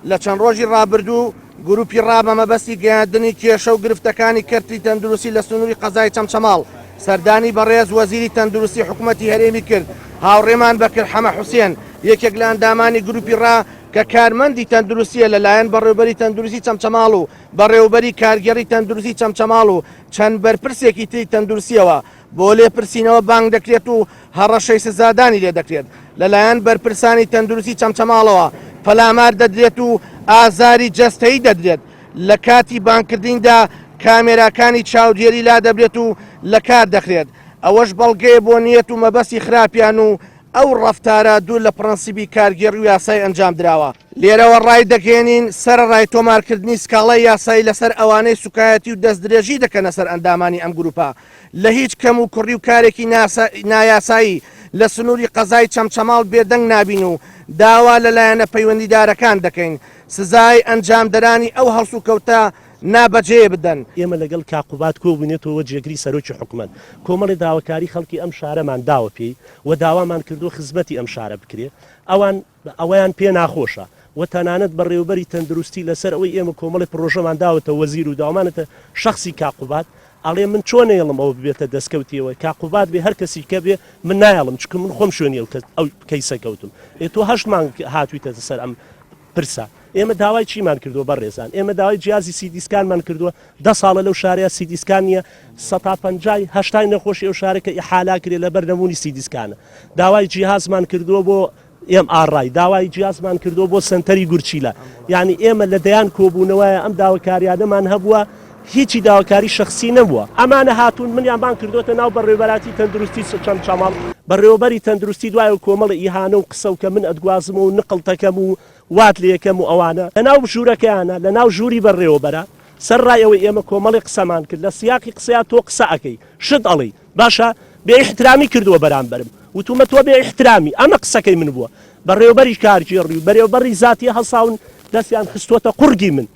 لە چەند ڕۆژی ڕابردوو گروپی ڕا بە مەبەستی گەیاندنی کێشە و گرفتەکانی کەرتی تەندروستی لە سنووری قەزای چەمچەماڵ سەردانی بەڕێز وەزیری تەندروستی حکومەتی هەرێمی کرد، هاوڕێمان بەکر حەمە حوسێن یەکێک لە ئەندامانی گروپی ڕا کە کارمەندی تەندروستیە لەلایەن بەڕێوبەری تەندروستی چەمچەماڵ و بەڕێوبەری کارگێڕی تەندروستی چەمچەماڵ و چەند بەرپرسێکی تری تەندروستیەوە بۆ لێپرسینەوە بانگ دەکرێت و هەڕەشەی سزادانی لێدەکرێت لەلایەن بەرپرسانی تەندروستی چەمچەماڵەوە پەلامار دەدرێت و ئازاری جەستەیی دەدرێت لە کاتی بانگکردنیدا کامێراکانی چاودێری لادەبرێت و لەکار دەخرێت ئەوەش بەڵگەیە بۆ نیەت و مەبەستی خراپیان و ئەو ڕەفتارە دوور لە پڕەنسیپی کارگێڕی و یاسایی ئەنجامدراوە. لێرەوە ڕایدەگەیەنین، سەرەڕای تۆمارکردنی سکاڵای یاسایی لەسەر ئەوانەی سوکایەتی و دەستدرێژی دەکەنە سەر ئەندامانی ئەم گروپە، لە هیچ کەم و کوڕی و کارێکی نایاسایی لە سنووری قەزای چەمچەماڵ بێدەنگ نابین و داوا لە لایەنە پەیوەندیدارەکان دەکەین سزای ئەنجامدەرانی ئەو هەڵسوکەوتە نابەجێیە بدەن. ئێمە لەگەڵ کاک قوباد کۆبووینەتەوە جێگری سەرۆکی حکومەت، کۆمەڵێ داواکاری خەڵکی ئەم شارەمان داوە پێی و داوامان کردووە خزمەتی ئەم شارە بکرێ، ئەوان ئەوەیان پێ ناخۆشە و تەنانەت بەڕێوەبەری تەندروستی لەسەر ئەوەی ئێمە کۆمەڵێ پڕۆژەمان داوەتە وەزیر و داومانەتە شەخسی کاک قوباد، ئەڵێ من چۆن نەیەڵم ئەوە ببێتە دەستکەوتی ئەوە کاک قوباد بێ هەر کەسی کە بێ من نایەڵم چونکە من خۆم شوێنی ئەو کەیسە کەوتم، ئێ تۆ هەشت مانگ هاتوویتە سەر ئەم پرسە. ئێمە داوای چیمان کردووە بەڕێزان؟ ئێمە داوای جیازی CT scan مان کردووە، دە ساڵە لەو شارەیا CT scan نییە، سەتا پەنجای هەشتای نەخۆشی ئەو شارە کە ئیحالا کرێ لەبەر نەبوونی CT scan ە. داوای جیهازمان کردووە بۆ MRI، داوای جیازمان کردووە بۆ سەنتەری گورچیلە. یانی ئێمە لە دەیان کۆبوونەوەیە ئەم داواکاریانەمان هەبووە، هیچی داواکاری شەخسی نەبووە. ئەمانە هاتوون منیان بانگ کردۆتە ناو بەڕێوەبەراتی تەندروستی چەمچەماڵ، بەڕێوەبەری تەندروستی دوایەوە کۆمەڵێ ئیهانە و قسە و کە من ئەتگوازمەوە و نقڵتەکەم و وات لێکەم و ئەوانە لە ناو ژوورەکەیانە لە ناو ژووری بەڕێوەبەرە سەر ڕای ئەوەی ئێمە کۆمەڵێ قسەمان کرد لە سیاقی قسەیا تۆ قسە ئەکەی شت ئەڵێی باشە بێ ئیحترامی کردووە بەرامبەرم وتومە تۆ بێ ئیحترامی ئەمە قسەکەی من بووە بەڕێوەبەری کارگێڕی و بەرێوەبەری زاتی هەڵساون دەستیان خستووەتە قوڕگی من.